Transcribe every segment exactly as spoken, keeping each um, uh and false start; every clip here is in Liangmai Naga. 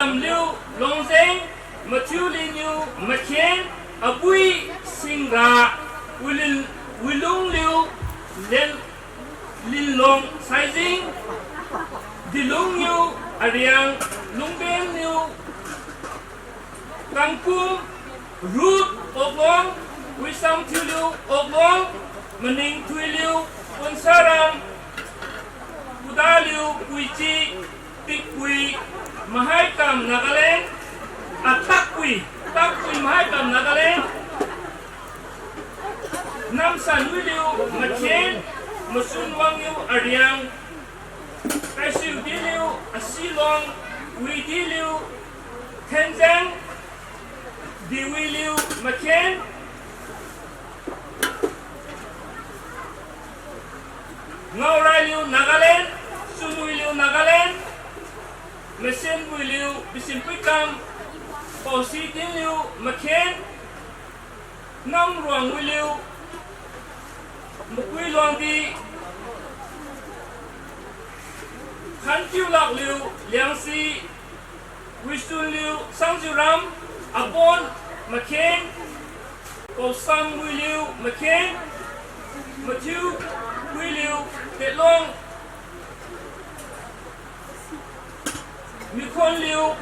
Namliu Longjeng, Mathiulinniu Makhen, Abui Singra, Wilin-, Wilungliu Len-, Linlong Saijing, Dilungniu Ariang, Lungbenniu Kangkum, Ruth Oklong, Wisam Thiuliu Oklong, Maning Thuiliu Ponsaram, Pudaliu Puichi, Tikpui, Mahaikam Nagaland, a Takpui, Takpui Mahaikam Nagaland, Namsanwiliu Makhen, Masunwangniu Ariang, Kaisiudiliu Asilong, Widiliu Thenjang, Diwiliu Makhen, Ngaorailiu Nagaland, Sunwiliu Nagaland, Masenwiliu Bisimpuikam, Paosidinliu Makhen, Namruangwiliu Makuiluangdi, Khantiulakliu Liangsi, Wisunliu Sangjiuram, Abon Makhen, Paosamwiliu Makhen, Mathiuwiliu Tetlong, Mikhonliu,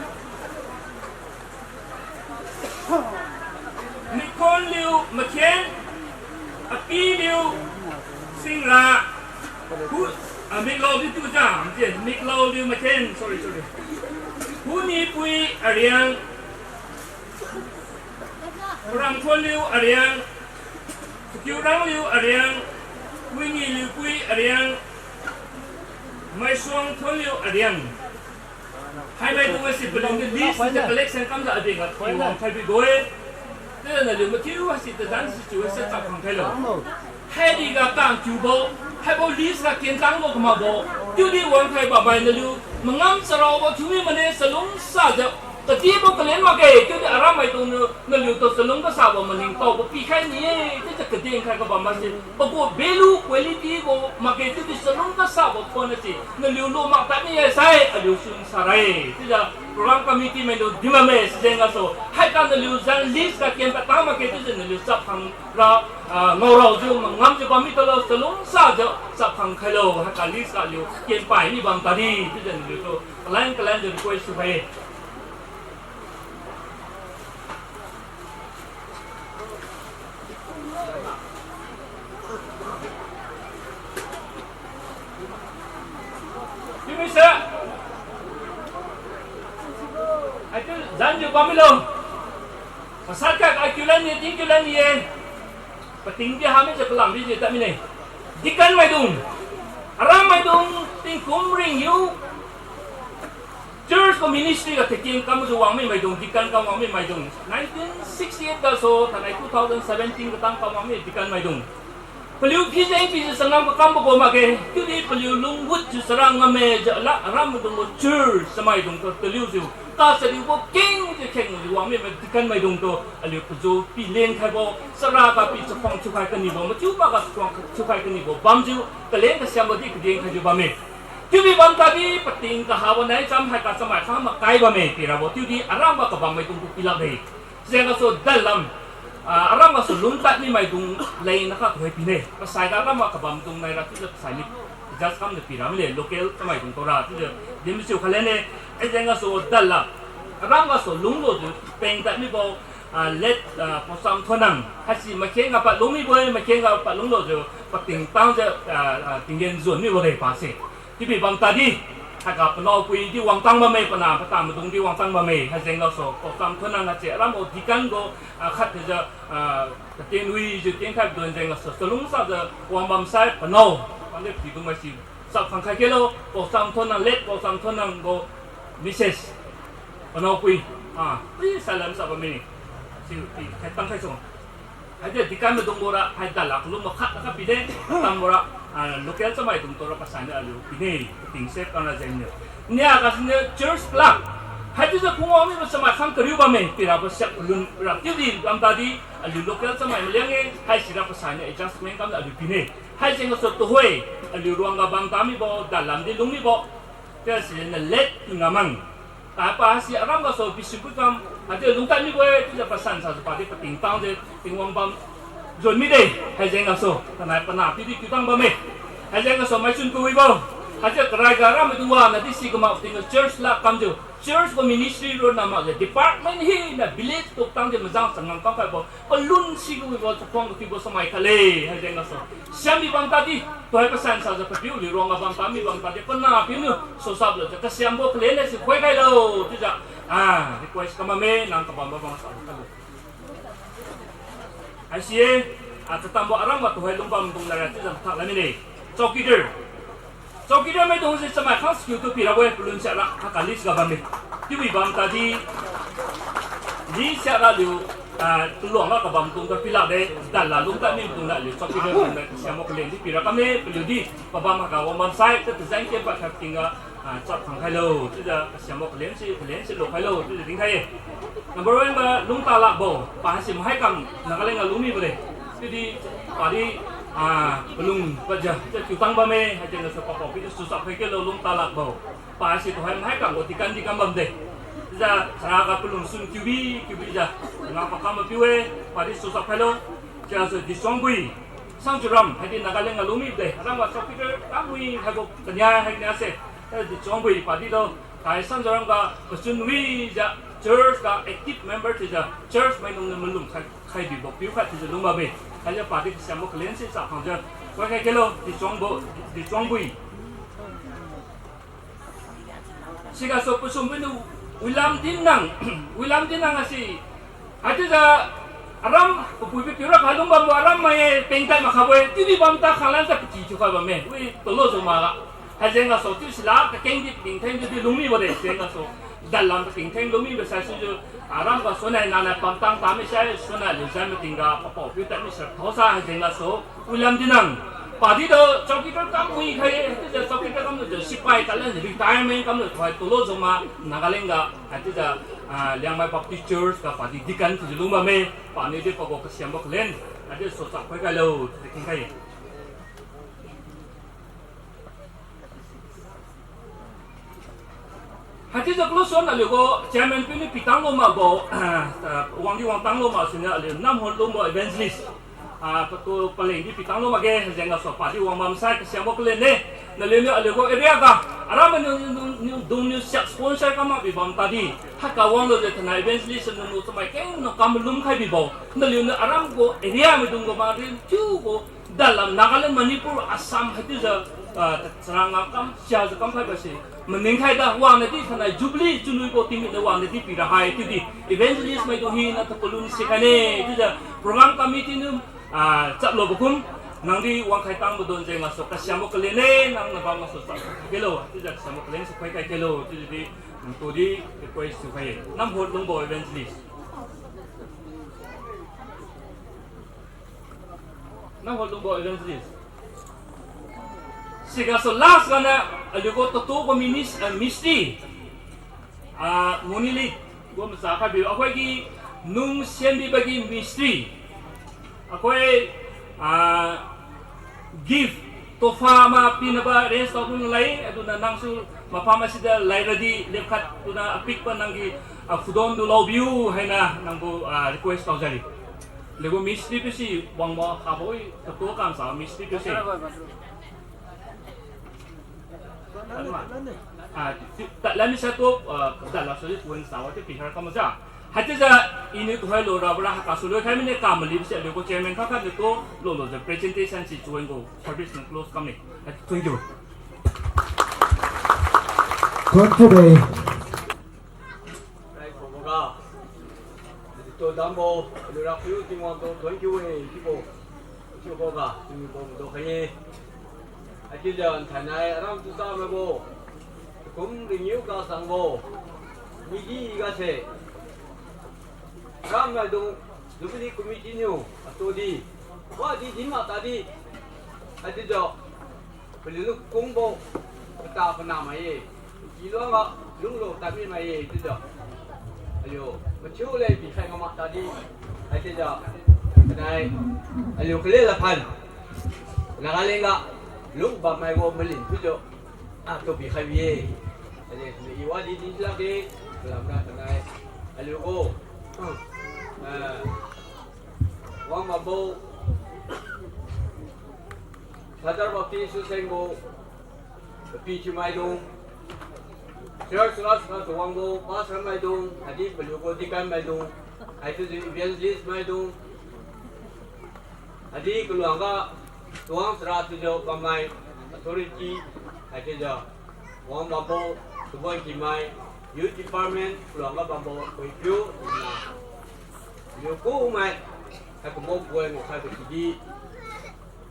Mikhonliu Makhen, Apiliu Singra, Hu, ah, Miklaoliu tu ja, je, Miklaoliu Makhen, sorry, sorry. Hunipui Ariang, Ramthonliu Ariang, Kiurangliu Ariang, Winiliupui Ariang, Maisuangthonliu Ariang. Haimaidung haise paliuniu list se collection kamjiu abeng ga kiu wang khaibibo-e. Chiujiu naliu mathiu haise tazan situ haise chap khang khailo. Hairiga kang kiubo, haibo list ga kentangbo kamakbo, chiudi wangkhai bammai naliu mangam charaobo thiumi mane chalungsajiu, kadibo kalen makge, chiudi arammaidungniu naliutu chalung kasabo maningtaobo pikhai ni-e, chiujiu kadengkhai kabam mase, pagu value quality bo makge, chiudi chalung kasabo phone nase naliu lu mak tadmi-e sai aliu sun sara-e. Chiujiu program committee maidung dinbamme sijeng gasu, haiga naliu zan list ga ken patang makge, chiujiu naliu chap khang ra, ah, ngaoraojiu mangamjiu bammi talo, chalungsajiu chap khang khailo, haiga list ga aliu ken pai mi bam tadi, chiujiu naliutu kalan kalanjiu request thiukhai-e. Chiumi se, aitu zanjiu bammilo. Pasat khat ai kiu lan ni, ting kiu lan ni-e. Pating di hamijiu palam dijiu tadmine. Deacon maidung, arammaidung tingkum ringhiu church gu ministry ga thekeng kamjiu wangmi maidung, deacon kam wangmi maidung, nineteen sixty-eight gasu thainai two thousand seventeen katang kam wangmi deacon maidung. Paliu phijeng pijiu changam kakambo gu makge, chiudi paliu lungwutjiu chara ngamme jiu la arammaidung gu church chamaidungtu taliujiu, kachariubo kengjiu khengjiu wangmi ma deacon maidungtu aliu paju pileng khaibo, charaga pi chakhuang thiukhai kanibo, mathiu paga chakhuang thiukhai kanibo bamjiu, kaleng kasiambo di kadeng khaijiu bamme. Chiudi bam tadi pating kahabo nai cham haiga chamai khang makai bamme pirabo, chiudi aramga kabam maidungtu pilakde. Sijeng gasu dalam, ah, aram gasu lungtad mi maidung leng nakha tuhoi pine. Pasai ga aram ga kabamdung naira chiujiu pasai ni adjust kamjiu pira mine, local chamaidung tura chiujiu din machiu khalene. Sijeng gasu dalam, aram gasu lunglujiu pengtad mibo, ah, late, ah, Paosam Thonang haise Makhen ga pad lung mibo-e, Makhen ga pad lunglujiu pating tangjiu, ah, ah, tinggen zon mibo de pase. Chiubi bam tadi, haiga panaopui di wangtang bamme, pana pata maidung di wangtang bamme, haijeng gasu Paosam Thonang haise aram gu deacon gu, ah, khat thiujiu, ah, katen wijiu tengkhai padon jeng gasu chalungsajiu wangbam sai panao, pande pidung maisi, chap khang khai kelo, Paosam Thonang, late Paosam Thonang gu Missus panaopui, ah, pui salam sa bamme ni, si pi khaitang khai sung. Haidi deacon maidung bora, hai dalam kalum makhat nakha pide, atam bora, ah, local chamaidung tura pasai ni aliu pine, pating sep kamra jengniu. Nia gasuniu church clerk, haichiujiu phungwang mibo chamai khang kariu bamme, pirabo siak palun ra chiudi bam tadi, aliu local chamai maliang-e, haisira pasai ni adjustment kamjiu aliu pine. Haijeng gasu tuhoi, aliu ruangga bam tamibo, dalam di lung mibo, chiusi na late Tungamang. Kapa si aram gasu bishop gu kam, haichiu lungtad mibo-e, chiujiu pasan sajiu padi pating tangjiu Tingwang bam jon mide, haijeng gasu, tanai panah piudi kiutang bamme. Haijeng gasu maichun kawibo, haichiu karai ga aram maidung wanaodi si kamak tingga church lad kamjiu, church gu ministry ronna makjiu, department hina village tuk tangjiu majang changang kamkhaibo, palun si kawibo, chakhuang kathiubo samai khatle, haijeng gasu. Siammi bam tadi, tuhoi pasan sajiu papiu liu ruangga bam tami bam tadi, panah piuniu, susap lujiu, kasiambo kalen haise khoikhailo, chiujiu, ah, request kam bamme, nang kabambo bam sa khailo. Haise, ah, katambo aram ga tuhoi lungbam dung lara chiujiu thak la mine. Chowkidar. Chowkidar maidung si chamai khang skill tu pirabo-e palun siakra haiga list ga bamme. Chiubi bam tadi, list siakra liu, ah, kaluang ga kabam dung ga pilakde, dalla lungtad mi dung ga aliu chowkidar dung ga kasiambo kalen di pira kamne, paliudi, pabam haiga wangbam sai, ta tazan kempa khat tingga, ah, chap khang khailo, chiujiu kasiambo kalen si, kalen si lo khailo, chiujiu dinkhai-e. Number one ga lungta lakbo, pa haise mahai kam Nagaland ga lungmibo de. Chiudi padi, ah, palung pajiu, chiu kiutang bamme, haijeng gasu papao piudi susap khai khailo lungta lakbo. Pa haise tuhoi mahai kam gu deacon di kam bamde. Chiujiu charaga palung sun kiubi, kiubijiu, nga pakam mapiu-e, padi susap khailo. Chiujiu Dichuangbui, Sangjuram, haidi Nagaland ga lungmibo de, aram ga chowkidar kamui haibo kania hai kania se, eh, Dichuangbui padi do, hai Sangjuram ga pachun wijiu, church ga active member thiujiu, church maidung niu malum khai, khaibibo piu khat thiujiu lung bamme. Haijiu padi kasiambo kalen si chap khangjiu, khoikhai khailo, Dichuangbo, Dichuangbui. Sigasu pasum pinu Wilamdinang, Wilamdinang asi, haichiujiu aram papui papiu ra kha lungbambo aram mai-e, pengtai makhabo-e, chiudi bam ta khanglan ta paky thiukhai bamme, wi tolo juma ga. Haijeng gasu chiu sila kakeng di pating theng di lungmibo de, jeng gasu. Dalam pating theng lungmibo saisuijiu, aram gasu nai nanai pamtang tami sai, sunai liu jai mating ga papao piu tadmi sir thaosa haijeng gasu, Wilamdinang. Padi do chowkidar kamui khai, haichiujiu chowkidar kamlujiu sipai tadlan retirement kamlu tuhoi tolo juma Nagaland ga, haichiujiu, ah, Liangmai Baptist Church ga padi deacon thiujiu lung bamme, paniu di pagu kasiambo kalen, haichiu suchap khoikhailo, chiujiu khengkhai-e. Haichiujiu kaluson aliu gu chairman piuniu pitang lu makbo, ah, wangdi wangtang lu mak siniu aliu Namhot Lungbo Evangelist. Ah, patu paleng di pitang lu makge, jeng gasu padi wangbam sai kasiambo kalen ne. Naliuniu aliu gu area ga, aram mainiu, niu, niu, dung niu siak sponsor kam makbi bam tadi. Haiga wanglujiu thainai evangelist nunu chamai kengna kam malum khaibibo. Naliuniu aram gu area maidung gu mari thiu gu dalam Nagaland, Manipur, Assam haichiujiu, ah, charang ngam kam, siajiu kamkhaibo se. Maning khaida, wanadi thainai Jubilee chunwibo tingmik na wanadi pira hai, chiudi evangelist maidung hina tapalun si khaine, chiujiu program committee niu, ah, chaplubo kum, nangdi wangkhai tangbo don jeng gasu kasiambo kalen ne, nang nabam gasu chap khailo, chiujiu kasiambo kalen si khoikhai khailo, chiudi, nangtudi request thiukhai-e. Namhot Lungbo Evangelist. Namhot Lungbo Evangelist. Sigasu last ganiu, aliu gu tatu gu minis-, ah, mistri. Ah, Monili gu macha khatbi, akhoi gi nung siambibo gi mistri. Akhoi, ah, gift, tofa ma pinaba arrange tao khun lei, aduna nangsu mafam asida lairadi lepkhat tuna apikpa nanggi, ah, khudon du laobiu haina nanggu, ah, request tao jari. Legu mistri piu si wangbo habo-e, tatu kamsa mistri piu si. Ah, ti, tadlan ni sa tu, ah, tadlan suli point sawa ti pihar kam ja. Haichiujiu iniu tuhoi lo rabo ra haka sulu khai mine kam malibo se aliu gu chairman khat khat niu tu lolojiu presentation si chuan gu service niu close kam ne. Hai, thank you. Thuon thiude. Rai khoboga, adi tu dambo, aliu Rapiu Tingwang tu thuon thiu-e chiubo, chiuboga, chiubo madukhai-e. Haichiujiu nthainai aram tu chamaibo, kum ringiu kasangbo, midi gase, aram maidung, Jubilee Committee niu, atudi, wadi din ma tadi, haichiujiu, paliu lukungbo, pata pana mai-e, kiluang ga, lunglo tadmi mai-e, chiujiu. Aliu, mathiu leng pikhai ngam ma tadi, haichiujiu, kadai, aliu kalen laphan, Nagaland ga, lungbam maibo malin chiujiu, atu pikhai bi-e. Aliu, i wadi din lakge, Lamra tanai, aliu gu, ah, wangbambo, Father Baptist Susen gu, papi thiumaidung, church ras ga tuwangbo pastor maidung, khatdi paliu gu deacon maidung, haichiujiu evangelist maidung, khatdi kaluang ga tuwang sara chiujiu bammai authority, haichiujiu wangbambo, Subon Kimai, youth department kaluang ga bambo puipiu, ina, aliu kumai, haikumbo puai ngaokhaibo sidi,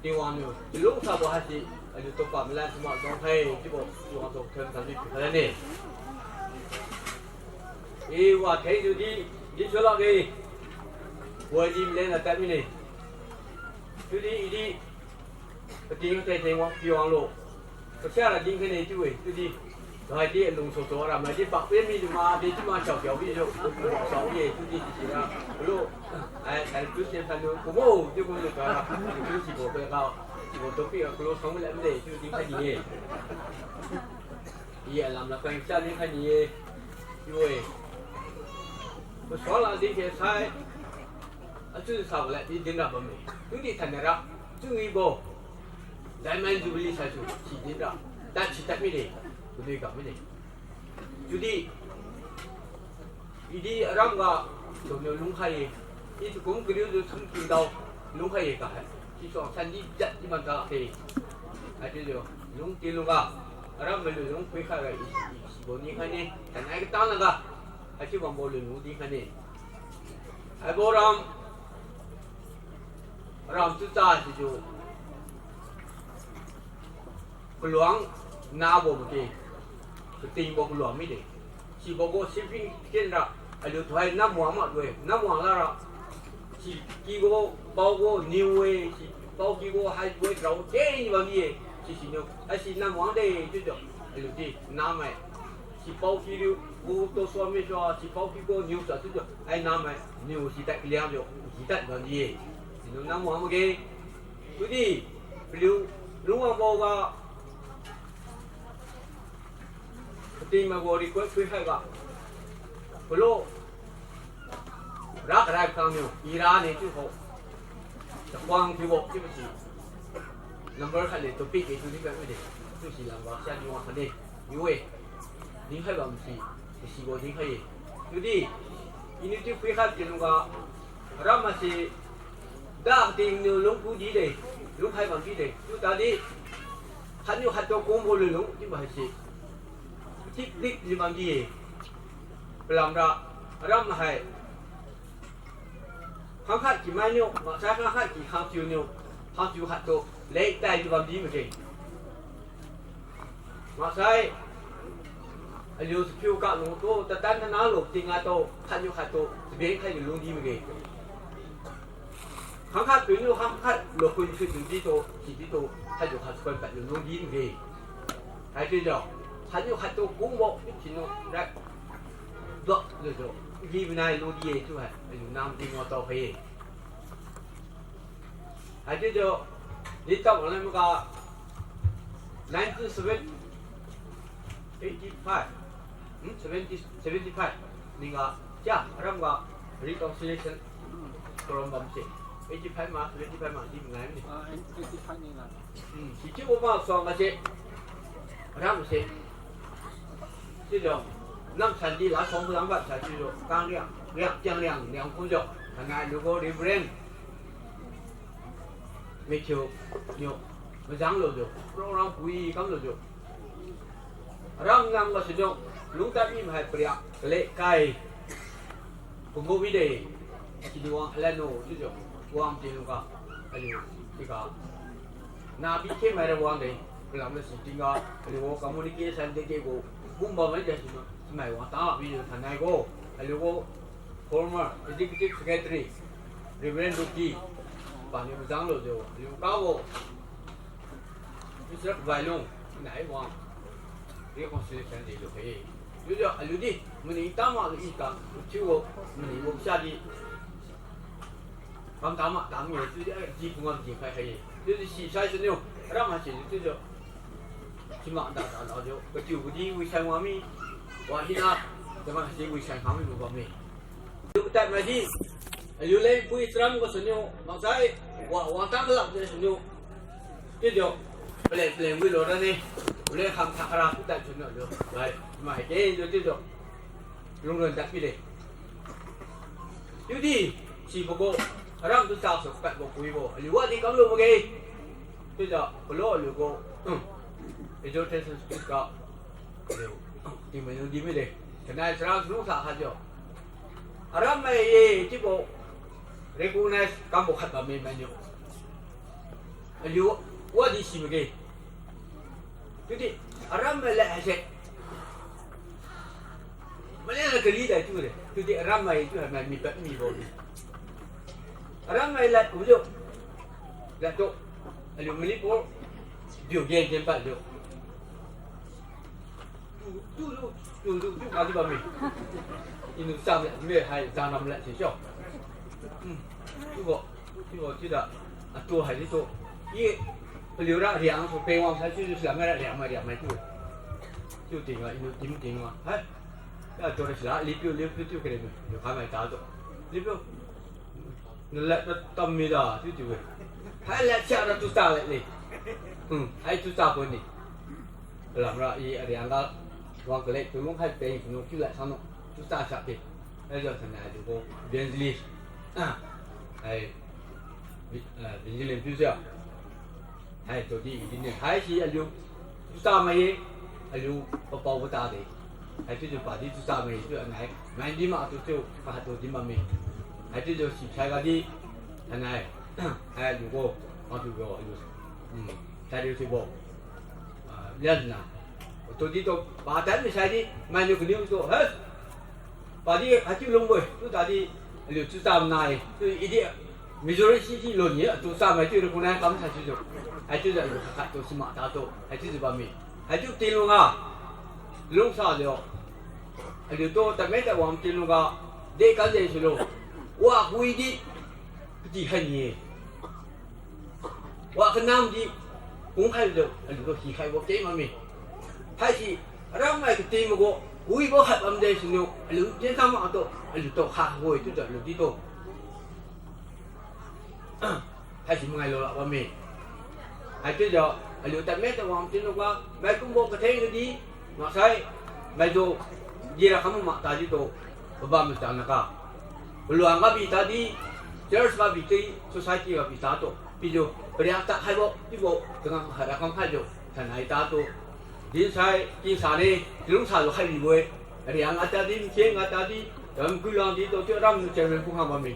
Tingwang niu chalungsabo haise, aliu tupad malan suma dong hai chiubo Tingwang tu thon tadi pikhaine. I wa thengjiu di, di sulakge. Puai di malen na tad mine. Chiudi i di, pating thei thei wang pi wanglo. Pasiara dinkhaine chiu-e, chiudi. Haidi alung soso aramai di pakpe mijiu ma, di chiu ma siaokiao bijiu, sao ye, chiudi sisira. Kalo, ai, ai, tu sian thalu, kumo, chiu kumjiu kara, tu sibo kala, sibo topic ga close sang mile mide, chiu dinkhai ni-e. I alam la peng sia dinkhai ni-e. Chiu-e. Masuang la dinkhe sai. Achiu sabo lad di dinra bamme. Chiudi thainai ra, chiu wibo. Diamond Jubilee saisu si dinra, tad si tad mide, kadui ga mide. Chiudi, i di aram ga, tumniu lungkhai-e, i tukum kariujiu sum kingdao, lungkhai-e ga hai. Sisu san di jat di man ta khe. Haichiujiu, lung tiluga, aram maliu lung phuikhai ga i, i sibo nikhai ne, thainai katang laga, haichiu bambo lun lung dikhai ne. Haibo ram, ram chiucha sijiu, kaluang nabo makge, katingbo kaluang mide. Sibo gu significance ra, aliu tuhoi namwang makge, namwang lara, si kigu, paogu, niu-e, si paokigu, haibo-e, rao-e, keng bamdi-e, sisiniu, haisi namwang de, chiujiu, aliu di, namai, si paoki riu, gu to suami sua, si paokigu, niu sa chiujiu, hai namai, niu si tad kaliangjiu, si tad bamdi-e, siniu namwang makge, chiudi, paliu, lungwangbo ga, Kating maibo request phuikhaiga. Palo. Ra karai kangniu, ira ne chiubo. Chakhuang thiubo chiubo si. Number khat le topic e chiudi khat mide. Chiu si lamga sia niu wang khatde. Niu-e. Dinkhai bam si. Sibo dinkhai-e. Chiudi. Iniu chiu phuikhai chiuluga. Aram mase, da tingniu lungku dide, lungkhai bamdide, chiu tadi, khatniu khattu kungbo lunlung chiubo haise, tip dik di bamdi-e, palamra, aram hai, khangkhat kimainiu, maksai khangkhat ki khangchiuniu, khangchiu khattu, lek tai di bamdi makge. Maksai, aliu chapiu kalungtu, tatan tana lu, tingga tu, khatniu khattu, chaben khaijiu lungdi makge. Khangkhat piuniu, khangkhat lu kun sui tu ditu, si ditu, khatniu khat kun padniu lungdi makge. Haichiujiu, khatniu khattu kungbo, siniu, ra, duak lujiu, di manai lungdi-e chiu hai, aliu nam di ngao tao khai-e. Haichiujiu, di tao wanglan maga, nineteen seventy, eighty-five, hmm, seventy, seventy-five, ningga, chia, aram ga, reconciliation, forum bamse, eighty-five ma, seventy-five ma, di mangai mane. Ah, eighty-five ningga. Hmm, sichiubo masuang gase, aram se, chiujiu, nam sandi la song lam bamsa chiujiu, kang riang, riang, tiang riang, riang kumjiu, thainai lugu Reverend, Matthew niu, mazang lujiu, program pui kam lujiu. Aram nam gasujiu, lungtad mi hai pariak, kale kai. Kumbo wide, sidi wang khalan no, chiujiu, wang tingga, aliu, siga. Nabi khe maira wangde, palamra si tingga, aliu communication dege gu, kumbam maide siniu, simai wang ta bijiu thainai gu, aliu gu, former executive secretary, Reverend Ruki, paniu mazang lujiu, aliu kabo, Mister Bailung, nai wang, reconciliation de lu khai-e. Chiujiu aliu di, maning tama lu i ka, chiubo, maning bo sia di, kam tama tami-e, chiudi, di pungam di khai khai-e. Chiudi si saisuniu, aram hasi chiujiu, sima da da lajiu, katiu kadi wi sai wang mi, wa hina, Chamai si wi san khang mibo bamme. Aliu tad maidi, aliu leng pui charam ga suniu, maksai, wa, wangtang kalak de suniu. Chiujiu, palen palen wi lo rane, uleng kham thak kara tu tad suniu aliu. Bai, mai ke aliu chiujiu. Lungron tad pide. Chiudi, sibo gu, aram tu cha su padbo puibo, aliu wadi kamlu makge. Chiujiu, palo aliu gu, exhortation speech ga, aliu, tingmai nung di mide. Kanai chara lungsa khatjiu. Arammai ye chiubo recognize kambo khat bamme mainiu. Aliu wadi si makge. Chiudi arammai lad haise. Maleng la kali dai chiude. Chiudi arammai chiu hai mai mi pad mibo ni. Arammai lad kujiu. Ladtu. Aliu Manipur. Diu gen gen padjiu. Tu, tu, tu, tu, tu, tu, kadi bamme. Iniu cham lad, me hai, janam lad si sio. Hmm. Chiubo, chiubo, chiuda, atu haidi tu. I, paliura riang su pengwang sai chiujiu sila mai ra riang mai, riang mai chiu. Chiu tingga, iniu tim tingga. Hai. Ya, atu ra sila, lipiu, lipiu chiu kere me. Liu khamai tatu. Lipiu. Nalad na tam mida, chiu chiu-e. Hai lad sia ra tu cha lad le. Hmm, hai tu cha pon ni. Palamra i ariang ga wang kalek tu lung hai peng tu nung chiu lad sanu. Tu cha sa ke. Haijiu thainai aliu gu evangelist. Ah, hai, vi-, ah, evangelist piu sia. Hai, todi, dine, haisi aliu, tucha mai ye, aliu, papao pata de. Haichiujiu padi tucha mai ye, chiu anai, mai di ma tu chiu, kahat tu di ma me. Haichiujiu sisai gadi, anai, hai aliu gu, matu gu, aliu, hmm, sai aliu sibo. Ah, lianna. Todi tu, patan mi sai di, mainiu kaniu tu, he? Padi haichiu lungbo-e, tu tadi aliu tucha nai, tu idi Missouri City lon ye, atu chamai chiu recognize kam sai chiujiu. Haichiujiu aliu khat tu sima tatu, haichiujiu bamme. Haichiu Tingwang ga, lungsajiu. Aliu tu tadmai tadwang Tingwang ga, de kaje sulo. Wa hui di, kati khai ni-e. Wa kanam di, kungkhaijiu, aliu tu hikhaibo keng bamme. Haisi, aram mai kati magu, wibo khat bamde siniu, aliu tienkhai maktu, aliu tu khabo-e chiujiu aliu di tu. Haisi mangai lo lak bamme. Haichiujiu, aliu tadmai tadwang Tingwang ga, maikumbo katheng kadi, maksai, maidu, dira kam mak tadi tu, pabam machang naka. Paluang ga bi tadi, church ga bi ti, society ga bi tatu, pijiu, pariak tak khaibo, chiubo, changam khat ra kam khaijiu, thainai tatu. Dinsai, kingsane, chalungsajiu khai bibo-e, ariang ga tadi, mkeng ga tadi, damkui lang di tu, chiu ram nu chairman pu khang bamme.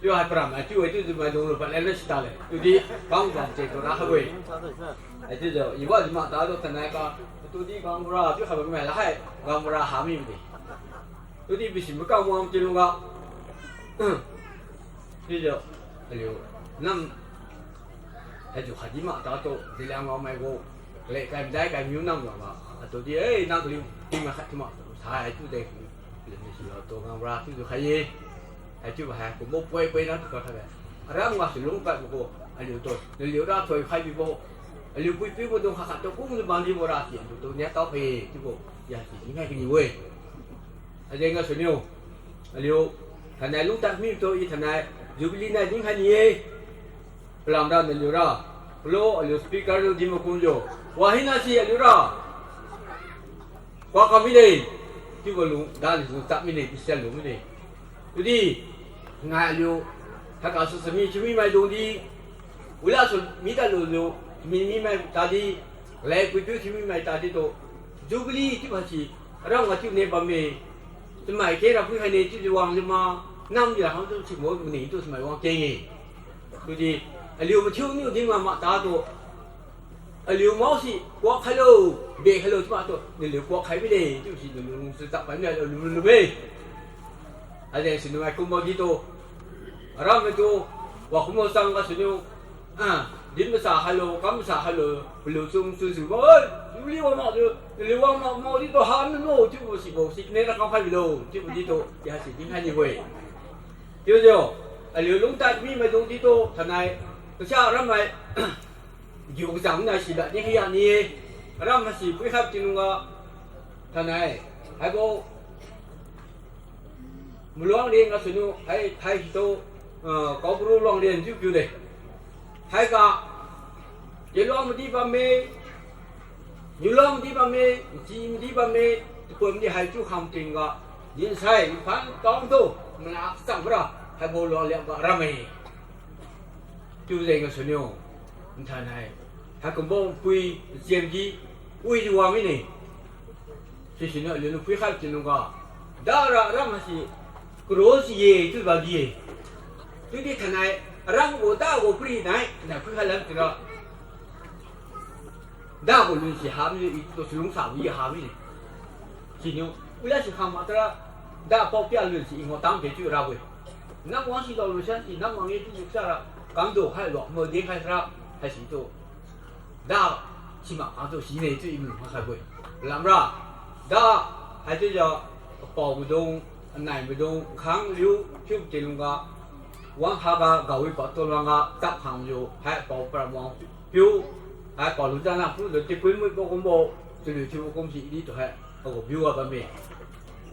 Chiu hai param, chiu-e, chiujiu maidung lu pad leng na sita le. Chiudi, kang bam che tu ra khabo-e. Haichiujiu, iwa di mak tatu thainai ka, chiudi gaonbura, chiu khaibo mai la hai, gaonbura ha mide. Chiudi bisi makang wang Tingwang ga. Chiujiu, aliu, nam, haijiu khatdi mak tatu, Zeliangrong mai gu, kale kai madai kai miu nam ga ma, atudi, eh, nang kaliu, tingga khat thiu mak, sai chiu de, aliu ni silo tu gaonbura chiujiu khai ye. Haichiubo hai kumbo poi poi na tu ka khai-e. Aram gasu lungpad magu, aliu tu, naliu ra thoi khai bibo. Aliu puipiu maidung khat khat tu kungjiu bamdibo ra si, aliu tu nia tao khai-e, chiubo, ya si dinkhai kaniu-e. Ajeng gasu niu, aliu, thainai lungtad mitu i thainai, Jubilee nai dinkhai ni-e. Palamra naliu ra, palo aliu speaker lu di makumjiu, wa hina si aliu ra. Kuak kam mide, chiubo lung, daliu lungtad mide, Christian lu mide. Chiudi, nai aliu, haigasu sami thiumi maidung di, ula su mi tadlu lu, mi mi mai tadi, lei puipiu thiumi mai tadi tu, Jubilee chiubo si, aram ga chiu ne bamme, chamai khe ra phui khai ne chiujiu wangjiu ma, namdi ra khang tu thiubo maning tu chamai wang keng-e. Chiudi, aliu mathiu niu di ngam mak tatu, aliu mao si kuak khailo, be khailo chiu maktu, naliu kuak khai bide, chiu si naliu lungsu tak pai ni aliu lu lu be. Ajeng siniu mai kumbo di tu, aram mai tu, wa kumbo chang gasu niu, ah, din masa khailo, kam masa khailo, paliu chum chunsu bo, oi, naliu wang mak tu, naliu wang mak mao di tu ha nalo, chiubo sibo, si kane ra kam khai bilo, chiubo di tu, ya si dinkhai nibo-e. Chiujiu, aliu lungtad mi maidung di tu, thainai, kasia aram mai, giu kachang nai si ba di khaya ni-e, aram mai si pui khap Tingwang ga, thainai, Haibo maluang len gasuniu hai, hai situ, ah, Kaobaru luang len chiu kiu de. Haiga, jeluang madi bamme, niulang madi bamme, nchi madi bamme, tukum di hai chiu kham tingga, dinsai, nphan tangtu, mana kachang bora, haibo luang liakga ramme. Chiu jeng gasuniu, nthainai, haikumbo pui, nchiem di, wijiu wang mine. Sisiniu aliuniu phuikhai chiu lungga, dara aram haise, cross ye chiuba di-e. Chiudi thainai, aram gu dagu piri nai, nai phuikhai lam chiura. Dagu lun si hami, ito chalungsa wi hami. Siniu, ula si khang matara, da pao pia lun si ingo tang de chiu rabo-e. Nang wang si dao lu san si, nang wang ye chiu chara, kamdu khai lo, mo dinkhai sara, haisi tu. Da, simak khangtu sine chiu imu khaibo-e. Lamra, da, haichiujiu, apao maidung, anai maidung, khang liu, chiu chalungga, wang haga, gawi pa tu lungga, tap khangjiu, hai pao para wang piu, hai pao lu dana, piu lu tipui muibo kumbo, chaliu thiubo kum si di tu hai, agu biu ga bamme.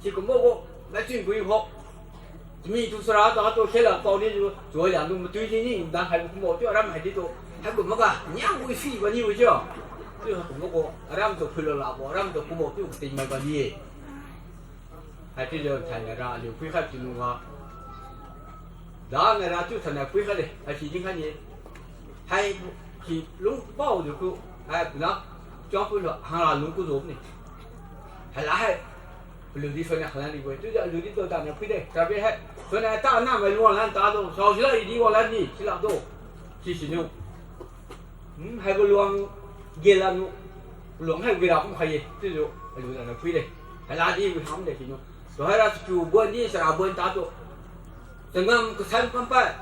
Sikumbo gu, nai chin gui ho. Chami tu sara tu atu khela pao ni tu, choi liang tu matui di ni, dan haibo kumbo chiu aram hai di tu, haikum maga, niang wi si bani wi chiu. Chiu haikum magu, aram tu phuilo labo, aram tu kumbo chiu kating mai bani-e. Haichiujiu thainai ra aliu phuikhai chiu lungga. Danai ra chiu thainai phuikhai de, haisi dinkhai ni. Hai si lungpao diu ku, hai puna, chuang pui lo, hangra lung ku zo ni. Haila hai, aliu di suanai khalan dibo-e, chiujiu aliu di tu danai phui de, karabe hai, suanai ta namai luang lan tatu, sao sila i di wang lan ni, sila tu. Sisiniu. Hmm, haibo luang, gela nu, luang hai wira kum khai ye, chiujiu, aliu danai phui de. Haila di wi ham de siniu. Tuhaira chakiu bon di, chara bon tatu. Changam kasan kampad.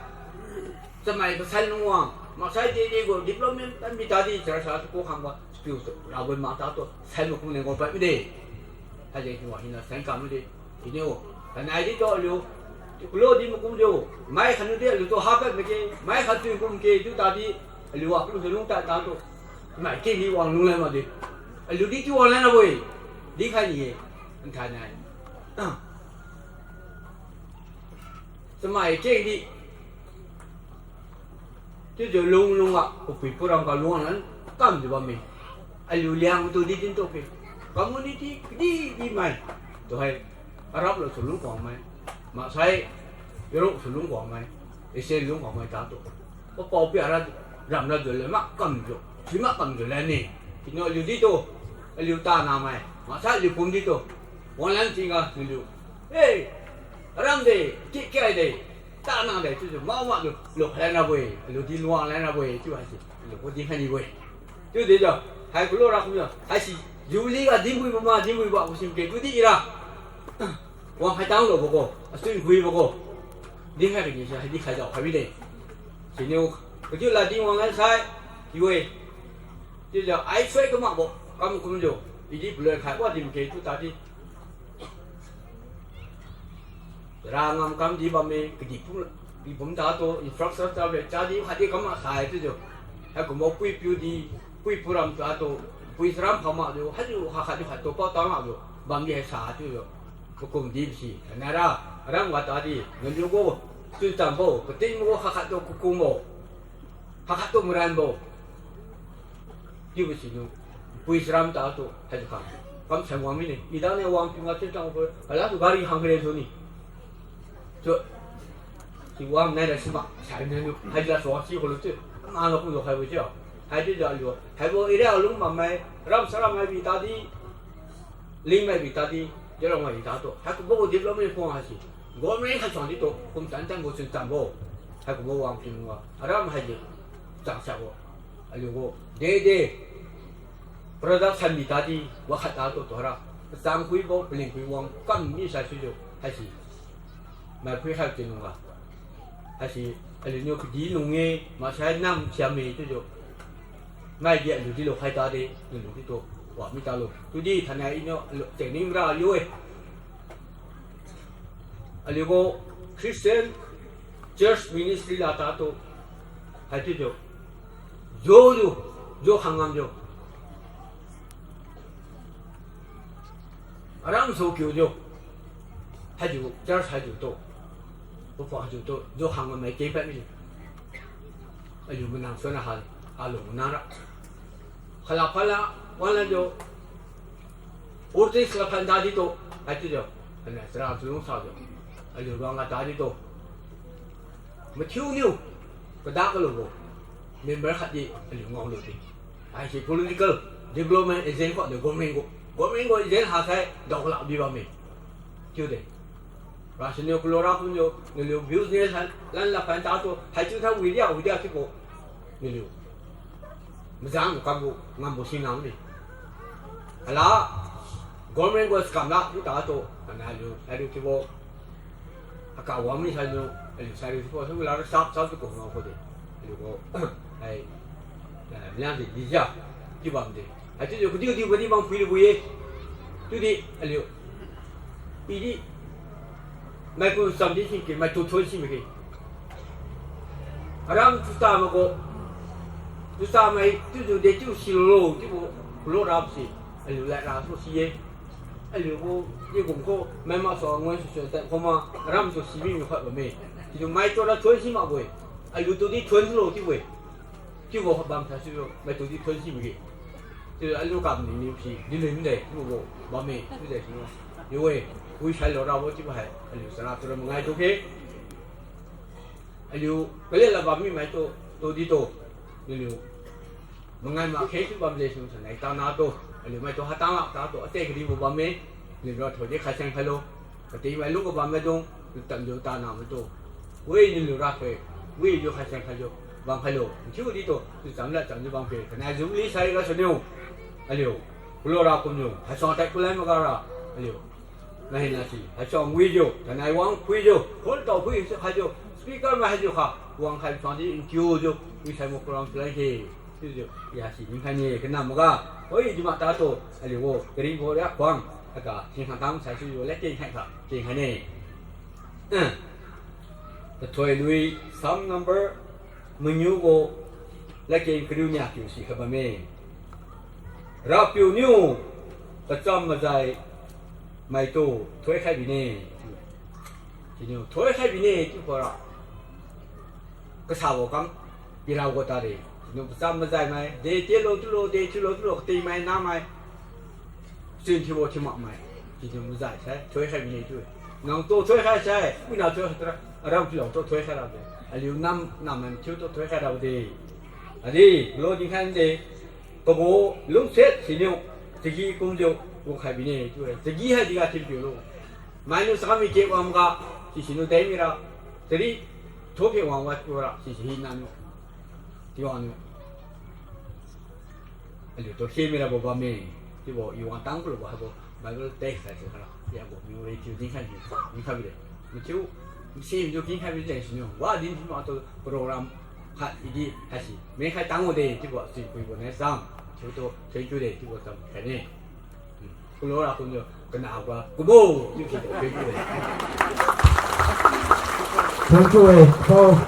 Chamai kasan lungwang. Maksai dede gu development tan bi tadi chara sa tu ku khangga chakiu tu. Rabon ma tatu. Sai makum leng gu pad mide. Haide tingwa hina sai kam mide. Siniu. Tanai di tu aliu. Kulo di makum jiu. Mai khanu di aliu tu hapad make. Mai khat tu kum ke tu tadi. Aliu wa kulu lung ta tatu. Mai kengdi wang lung lan makde. Aliu di tu wang lan rabo-e. Dikhai ni-e. Nthainai. Chamai kengdi. Chiujiu lunglungga, papui puram ga lungwang lan kamjiu bamme. Aliu Liangmai tu di din tu ke. Community kadi di mai. Tuhai, Arab lo su lungwang mai. Maksai, Europe su lungwang mai. Asia lungwang mai tatu. Papao pi ara ramra jiu le mak kamjiu. Sui mak kamjiu lane. Siniu aliu di tu. Aliu tanamai. Maksai aliu pum di tu. Wanglan tingga naliu. Eh, aram de, kikkhai de, tanang de, chiujiu, mao makjiu, lukhai lan rabo-e, aliu di luang lan rabo-e, chiu haise, aliu gu dinkhai nibo-e. Chiu dejiu, hai kulo ra kumjiu, haise, Jubilee ga dinbuibo ma, dinbuibo gu sim ke, chiudi ira. Wangkhai tanglo bogu, asui guibo gu. Dinkhai kani se, haidi khai dao khai mide. Siniu, kajiu lad di wanglan sai, iwe. Chiujiu, ai sui kamakbo, kam kumjiu, idi paloi khai wa dim ke, chiu tadi. Ra ngam kam di bamme, kadihpum, dihpum tatu, infrastructure be, chadi khatdi kam maksai chiujiu. Haikumbo pui piu di, pui puram tatu, pui charam pham makjiu, haijiu hakhatjiu khattu pao tang makjiu, bamdi haisa chiujiu. Kakum di bisi, thainai ra, aram ga tadi, naliu gu, chunchambo, katingbo, hakhattu kakumbo, hakhattu maranbo. Chiubo siniu, pui charam tatu, haijiu khang. Kamsan wang mine, idane wang piu nga chiu tangbo, alatu gari hang kare suni. Chiu, si wang nai ra simak, sai nai niu, haijiu la suang si kulu chiu, ama lo kumlo khaibo chiu. Haichiujiu aliu, haibo area lung bammai, ram saram mai bi tadi, lingmai bi tadi, jarong mai bi tatu. Haikumbo gu development khuang haise. Government khat suang ditu, kum tan tan gu chunchambo. Haikumbo wang piu nga, aram haidi, chang sabo. Aliu gu, dede, production bi tadi, wakhat tatu tuhara. Kachang kuibo, paling kui wang, kam mi sai suijiu, haise. Maiphui khai tinungga. Haise, aliuniu kadi lung-e, maksai nam thiam-e chiujiu. Maidi aliu di lukhai tade, naliu ditu, wa mi talo. Chiudi thainai iniu aliu, chengning ra aliu-e. Aliu gu Christian Church Ministry la tatu, haichiujiu. Jojiu, jo khang ngamjiu. Aram su kiu jiu. Haijiu, church haijiu tu. Pupa haijiu tu, jiu hangga mai keng pad mi. Aliu manang suan ha, alung nara. Khala phala, wala jiu. Politics la phan dadi tu, haichiujiu. Ana chara chulung sajiu. Aliu ruangga dadi tu. Mathiuniu, kada kalubo. Member khatdi, aliu ngaolu di. Haise political development agent khuga government gu. Government gu agent hasai daokalak bi bamme. Chiude. Rasiniu kulo ra kumjiu, naliu business ha, lan la phan tatu, haichiu tha widia, widia chiubo. Naliu. Majang kambo, ngambo singnam ni. Hala, government gu scam la, chiu tatu, ana aliu, aliu chiubo. Aka wang mi sainiu, aliu sari chiubo, sari la sap, sap tu kung ngao khude. Aliu gu, hai, eh, mliang di, di jia, chiu bamde. Haichiujiu kadiu diu badi bam phuilubo ye. Chiudi, aliu. Idi, maikum chamdi singke, maitu thon si mage. Aram tucha magu. Tucha mai, chiujiu de chiu silo, chiubo, kulo rap si. Aliu lad ra su si ye. Aliu gu, di kum kho, mai masu ngoi su su, ta khoma, aram su si mi mi khat bamme. Chiujiu maitu ra thon si makbo-e. Aliu tudi thon sulo chiubo-e. Chiubo bam sa chiujiu, maitu di thon si mage. Chiujiu aliu kam ni ni si, di lui mide, chiubo bamme, chiude siniu. Yo-e, wi sailo rabo chiubo hai, aliu chara tura mangai tu khe. Aliu, kale la bam mi maitu, tudi tu, naliu. Mangai makhe chiu bamde siniu sanai tana tu, aliu maitu hatang lak tatu, ate kadibo bamme, aliu ra thoidi khai sang khailo. Kati mai lungga bammaidung, lutan jiu tana maitu. Wi naliu ra khe, wi jiu khai sang khaijiu, bam khailo. Nchiu di tu, tu cham la cham jiu bam khe, kanai Jubilee sai rasuniu. Aliu, kulo ra kumniu, haisuang tai kulai maga ra, aliu. Nahina si, haisuang wijiu, tanai wang phuijiu, khon tao phui si khaijiu, speaker mai haijiu kha, wang khai suang di nkiujiu, wi sai mo program chulai khe. Chiujiu, ya si dinkhai ne, kanam maga. Oi, di ma tatu, aliu gu, karingbo ria khuang, aga, singkhang tang sai chiujiu, ladkeng khai kha, keng khai ne. Eh. Tathoi lui, Psalm number, mangiu gu, ladkeng kariu nia kiu si kha bamme. Rapiu niu, kacham majai, maitu, thoikhai bine. Siniu, thoikhai bine, chiu khora. Kasabo kam, pirabo tade. Siniu, kacham majai mai, de telo tulo, de tilo tulo, kati mai, namai. Chin thiubo thiu makmai. Siniu, majai sai, thoikhai bine chiu-e. Nangtu thoikhai sai, wina thoikhai tura, aram philo tu thoikhai rade. Aliu nam, nam man thiutu thoikhai rade. Adi, lo dinkhai de. Kabo lungsiat siniu, chagi kumjiu, kukhai bine chiu-e. Chagi hai diga thinpiulo. Mainiu sakam mi ke wangga, sisiniu dai mira, chari, thokhe wangga chiura, sisi hinaniu. Tiwangniu. Aliu tu khe mirabo bamme, chiubo, i wang tang kulubo haibo, Bible text haise kara, yabo, niu re thiu dinkhai bi, dinkhai bide. Mathiu, masi jiu dinkhai bide siniu, wa din thiu matu program, khat idi haise, mengkhai tangbo de, chiubo, si puibo ne cham, chiutu, thank you de, chiubo cham khaine. Kulo ra kumjiu, kanabo, kubo, chiu si, thank you de. Thank you, eh, pao.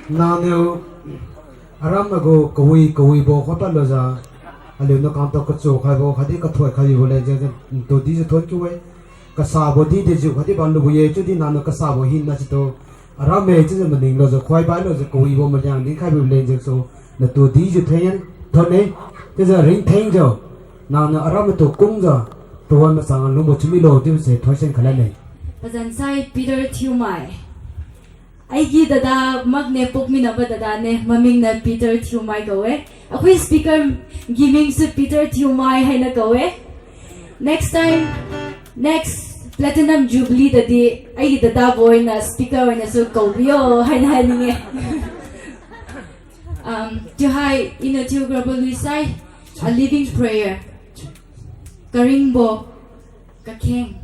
Nangniu, aram agu kawi kawibo khupadlujiu, aliuniu kamtao kachu khaibo khatdi kathoi khaibo leng jengtu dijiu thank you, eh. Kasabo di dejiu khatdi bamlubo ye, chiudi nangniu kasabo hina situ. Aram-e chiujiu maninglujiu, khoibai lujiu, kawibo maliang dinkhaibo leng jengsu, natu dijiu theng, thon-e, chiujiu ringthengjiu, nangniu aram matu kungjiu, tuhon machang lungbo thiumilo chiubose thoisen khalan-e. Pazan sai Peter Thiumai. Aigi dada makne, pokminabo dada ne, mamingniu Peter Thiumai kau-e. Akhui speaker gi mingsu Peter Thiumai haina kau-e. Next time, next Platinum Jubilee tadi, aigi dadabo iniu speaker oiniu su kaobi yo, haina haining-e. Um, chiu hai, iniu thiugrabo lui sai, a living prayer. Karingbo, kakheng.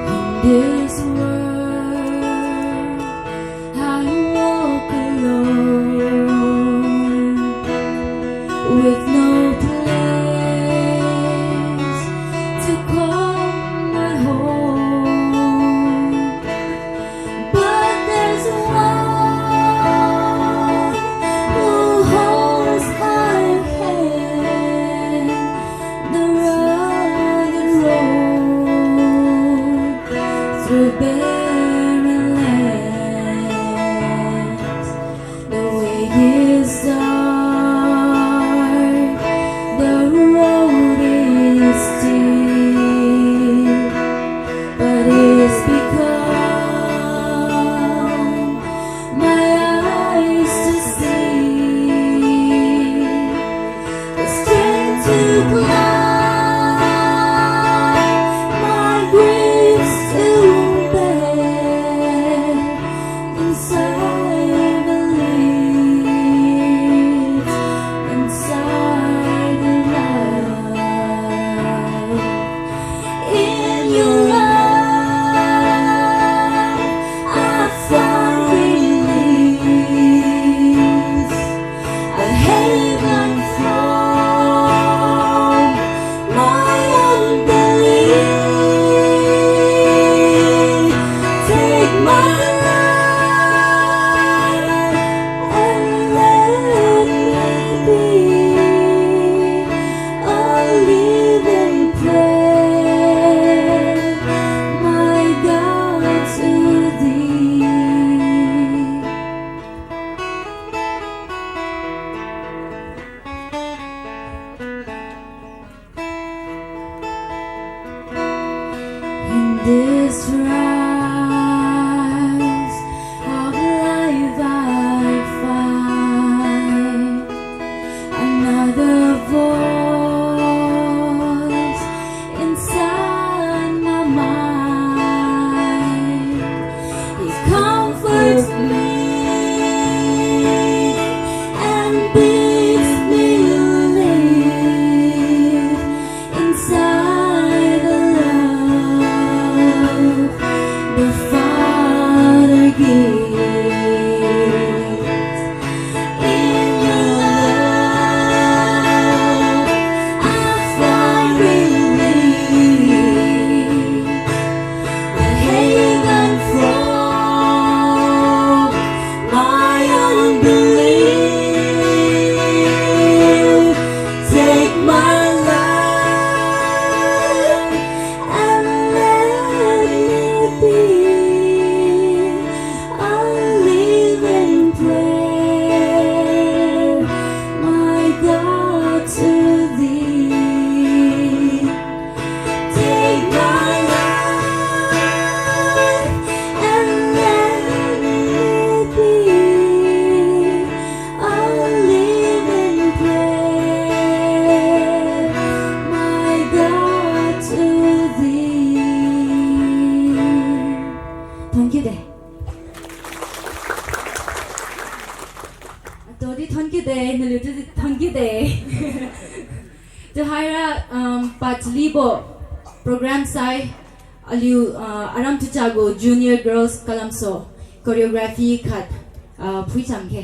In this world, I walk alone, with no place to call Through barren lands, the way is dark, the road is steep, but it's become my eyes to see, the strength to climb, my grace to bear, inside the light, inside the love. In your love, I find release, a haven from my unbelief. Take my life and let me be a living prayer, my God, to thee. In this rise of life I find another voice inside my mind. It comforts me and bids me live inside the love the Father gives. In your love, I find relief, a haven from my unbelief. Take my life and let it be a living prayer, my God, to thee. Take my life and let it be a living prayer, my God, to thee. Thonkiu de. Atudi thonkiu de, naliutudi thonkiu de. Tuhaira, um, pachalibo program sai aliu, uh, Aram Tucha gu Junior Girls Kalamso choreography khat, uh, phuichamkhe.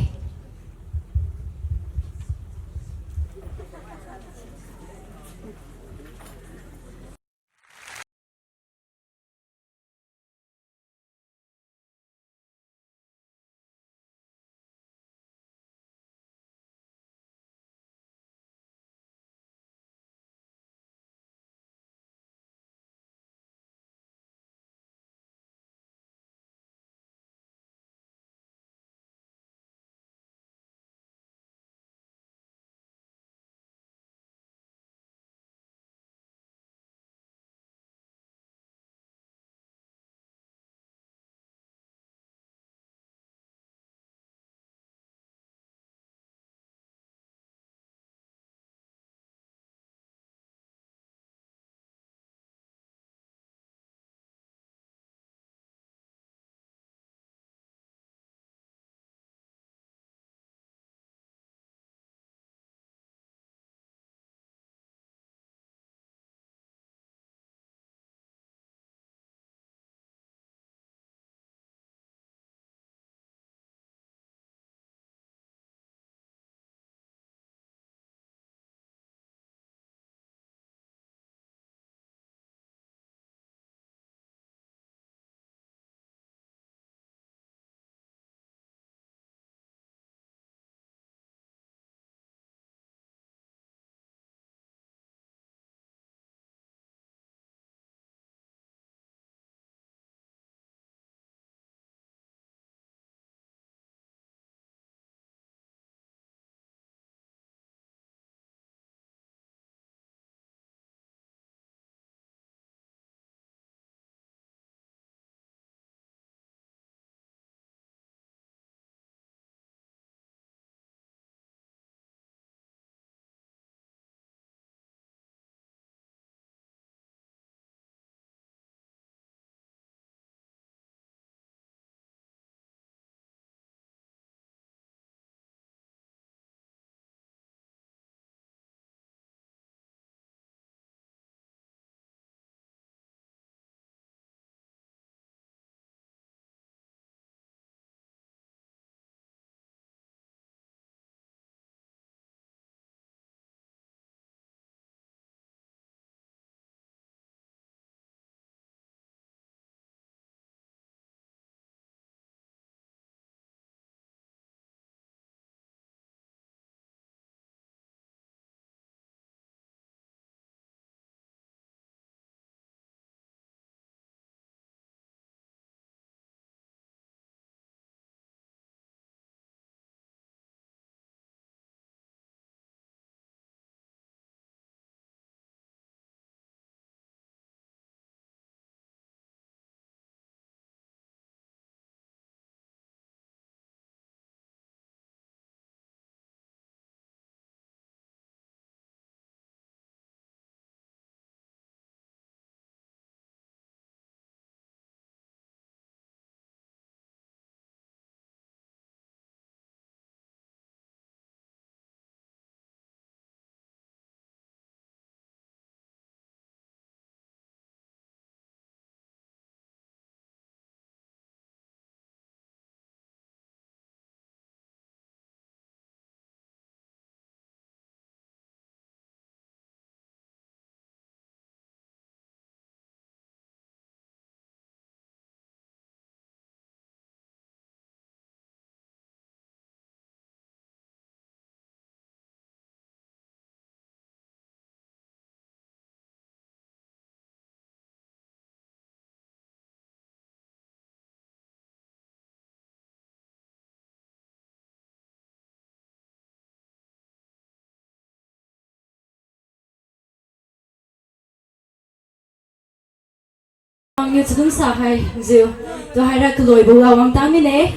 Wangniu chadun sakhaijiu, tuhaira kaloibo ga wangta mine.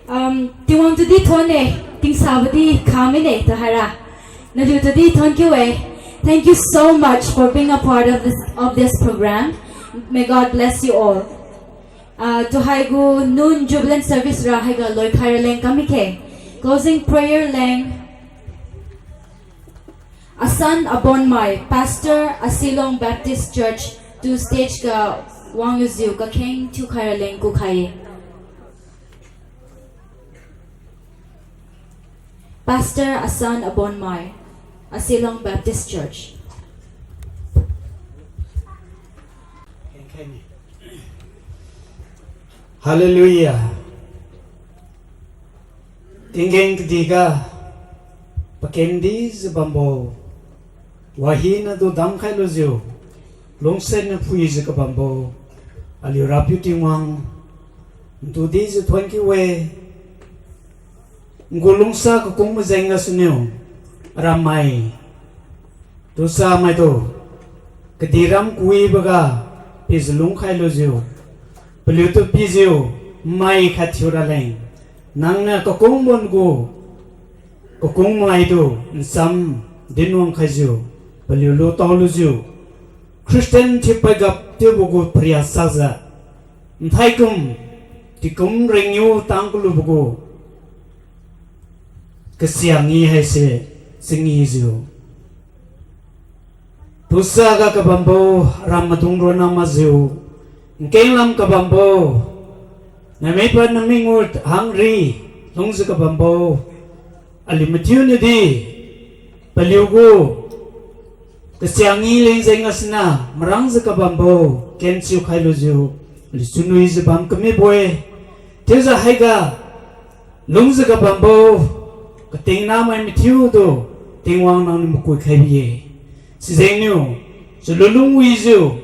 Um, Tingwang tudi thonne, tingsabo di kha mine tuhaira. Naliu tudi thon kiu-e. Thank you so much for being a part of this, of this program. May God bless you all. Ah, tuhaigu nune jubilant service ra haiga loikhai raleng kam mike. Closing prayer leng. Asan Abonmai, Pastor, Asilong Baptist Church, tu stage ga wanglujiu kakheng thiukhai raleng kukhai-e. Pastor Asan Abonmai, Asilong Baptist Church. Hallelujah. Tinggen kadihga pakendijiu bambo, wahinatu damkhai lujiu, lungsanniu phuijiu kabambo, aliu Rapiu Tingwang, ntu dijiu thon kiu-e, ngu lungsa kakung majeng gasuniu, aramai, tusa maitu, kadih ram kawiboga, pijiu lungkhai lujiu, paliutu pijiu, mai khat thiu raleng, nangniu kakungbo ngu, kakung maitu, ncham dinwang khaijiu, paliu lutao lujiu, Christian thiupai gap chiubo gu pariak sakjiu, nthaikum, tingkum rengniu tang kalubo gu, kasiang ngi haise, chingijiu. Tusa ga kabambo, ram maidung ronna makjiu, nkenglam kabambo, namipad nami ngut hangri, lungjiu kabambo, aliu mathiuniudi, paliugu, kasiang ngi leng jeng gasiniu, marangjiu kabambo, kenchiu khailujiu, aliu chunwijiu bam kamibo-e, chiujiu haiga, lungjiu kabambo, katingna mai mathiutu, Tingwang nangniu makui khai bi-e. Sijengniu, chalulung wijiu,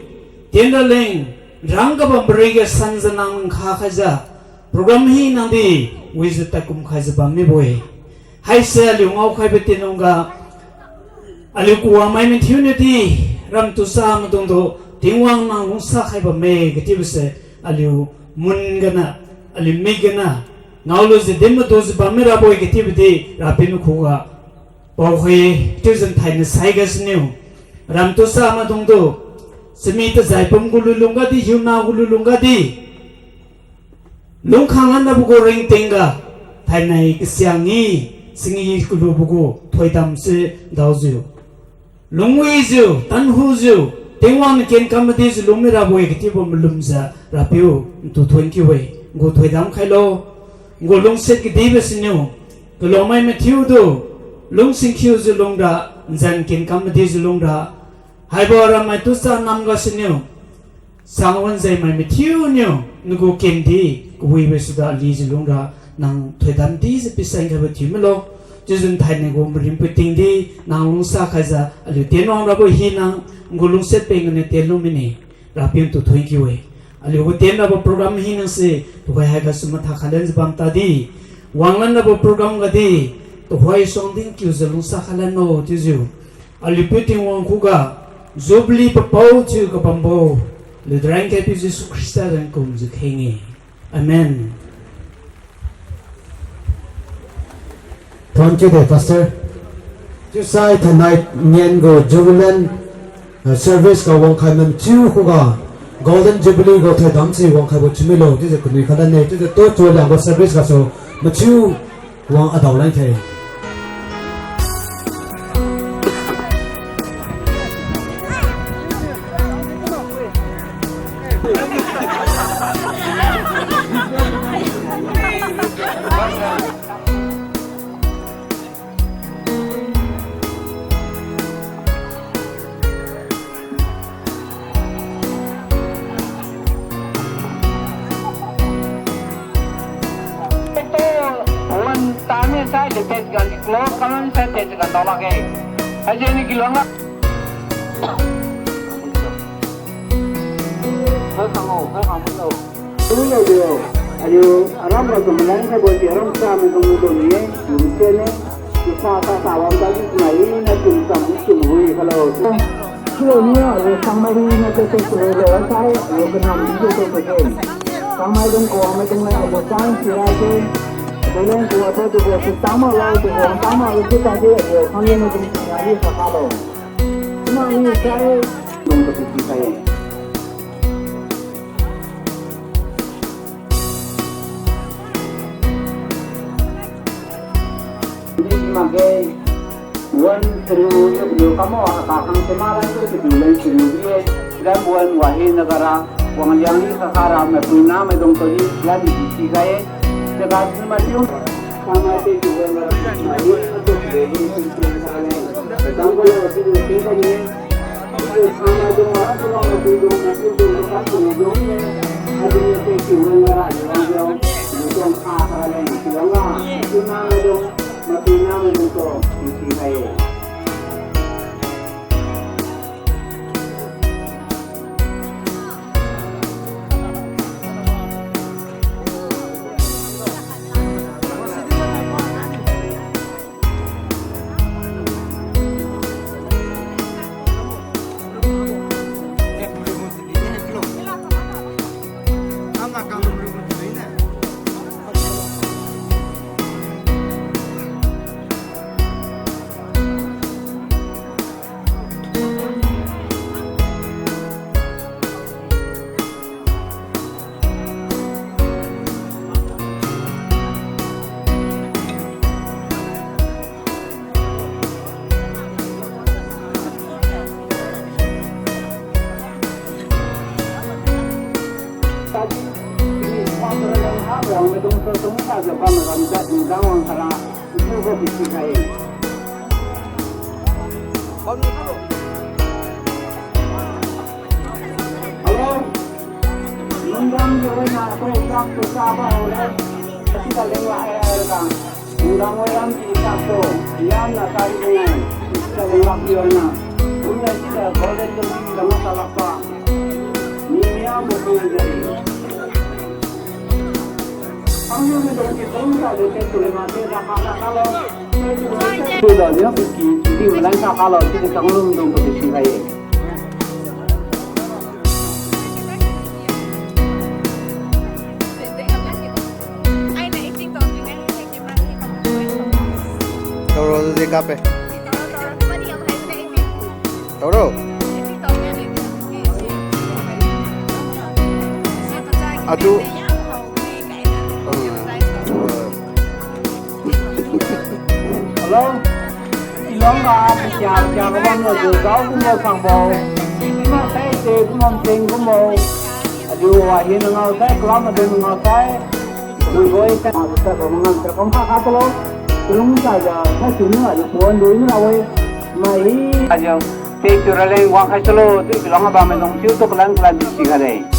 tien raleng, rang kabam pariga sanjiu nang nkha khaijiu, program hinadi, wijiu tadkum khaijiu bam mibo-e. Haise aliu ngaokhaibo Tingwang ga, aliu kuwangmai mathiuniudi, ram tusa maidungtu, Tingwang nang lungsa khai bamme katiubose, aliu mun gana, aliu mik gana, ngaolujiu din madujiu bam mirabo-e katiubodi, Rapiu nakhuga, paokhui, chiujiu nthainai sai gasuniu, ram tusa maidungtu, chami tajai pum gu lulung gadi, hiuna gu lulung gadi, lungkhang lanabo gu ringting ga, thainai kasiang ngi, chingi kalubo gu thoidamse daojiu, lungwijiu, tanhujiu, Tingwang niu kenkam madijiu lung mirabo-e katiubo malumjiu, Rapiu, ntu thon kiu-e, ngu thoidam khailo, ngu lungsiat kadibo siniu, kaluangmai mathiutu, lungsingkhiujiu lungra, nzan kenkam madijiu lungra, haibo aramai tusa nam gasuniu, sang wanjengmai mathiuniu, nagu kendi, kawibo suda alijiu lungra, nang thoidam dijiu pisan khaibo thiu milo, chiujiu nthainai gu maringpui tingdi, nang lungsa khaijiu, aliu tienwang rabo hina, ngu lungsiat peng ganiu tienlu mine, Rapiu ntu thon kiu-e. Aliu gu tien rabo program hinase, tuhoi haigasu matha khalanjiu bam tadi, wanglan rabo program gadi, tuhoi suang din kiujiu lungsa khalanlo chiujiu, aliu Piu Tingwang khuga, Jubilee papao thiu kabambo, aliu Rankaipiu Jesu Khrista zan kumjiu kheng-e. Amen. Thon kiu de, Pastor. Chiusai thainai ngen gu Jubilant, uh, service ga wangkhai mathiu khuga, Golden Jubilee gu thoidamse wangkhaibo thiu milo, chiujiu kanui khalan ne, chiujiu tu chuliang gu service gasu mathiu wang adao lan khe. Wan tami sai de tet gan close kalan sai tet gan tao lakge. Haijeni kiluang la. Hai khango, hai khango. Tulo dio, aliu aram ga kum lang khaibo ti aram sa maidung lu ni-e, lu se ne, tu sa sa sa wang ta di mai na kum kam kum hui khalo. Silo ni aliu Sangmai ri na te te silo le sai aliu kanam di te te te. Sangmai dung ko amai dung le aliu chang si ra te. Aliu leng ko atu tu ko si tama la tu ko tama lu si ta de aliu kang ye na dung si ya ni sa ka lo. Sima ni sai dung ko si sai. Ni makge, wan seru yu yu kamo aka khang sema lan tu seru lan seru ye, lan wan wahi nagara, wang yang ni kakara me puna me dong to ni lan di si gai, jaga sima tiu, sama te yu wan la, ni tu de ni si tiu sa le, dang ko la si tiu sa le. Hello. Nungdam jiu na koi sak tu sa ba ho le. Sida leng la ai ai ka. Nungdam wai lam ti sak tu. Yam na kari ngai. Sida leng la pi na. Nungdam sida golden tu sida ma sa lak pa. Ni ya mo ko jai. Ang ni dong ki dong sa de te tu le ma te da ka da ka lo. Te tu le te tu le ni ki ki di ma lan sa ka lo ti de tang lum dong ko ti si ka ye. Tauro de kape. Tauro. Atu. Hello. Ilong ga, sia, sia, kabam lo, dao kumbo sangbo. Ima sai te, kumbo teng kumbo. Adu wa hin ngao sai, kelam adu ngao sai. Adu goi sai, ma sai ko ngam sai kom kha kha talo. Tulung sa ja, sa sini adu puan dui ni la wei. Mai. Aja, te tu raleng wang khai talo, tu ilong ga ba mai long chiu tu kalan kalan di si ga de.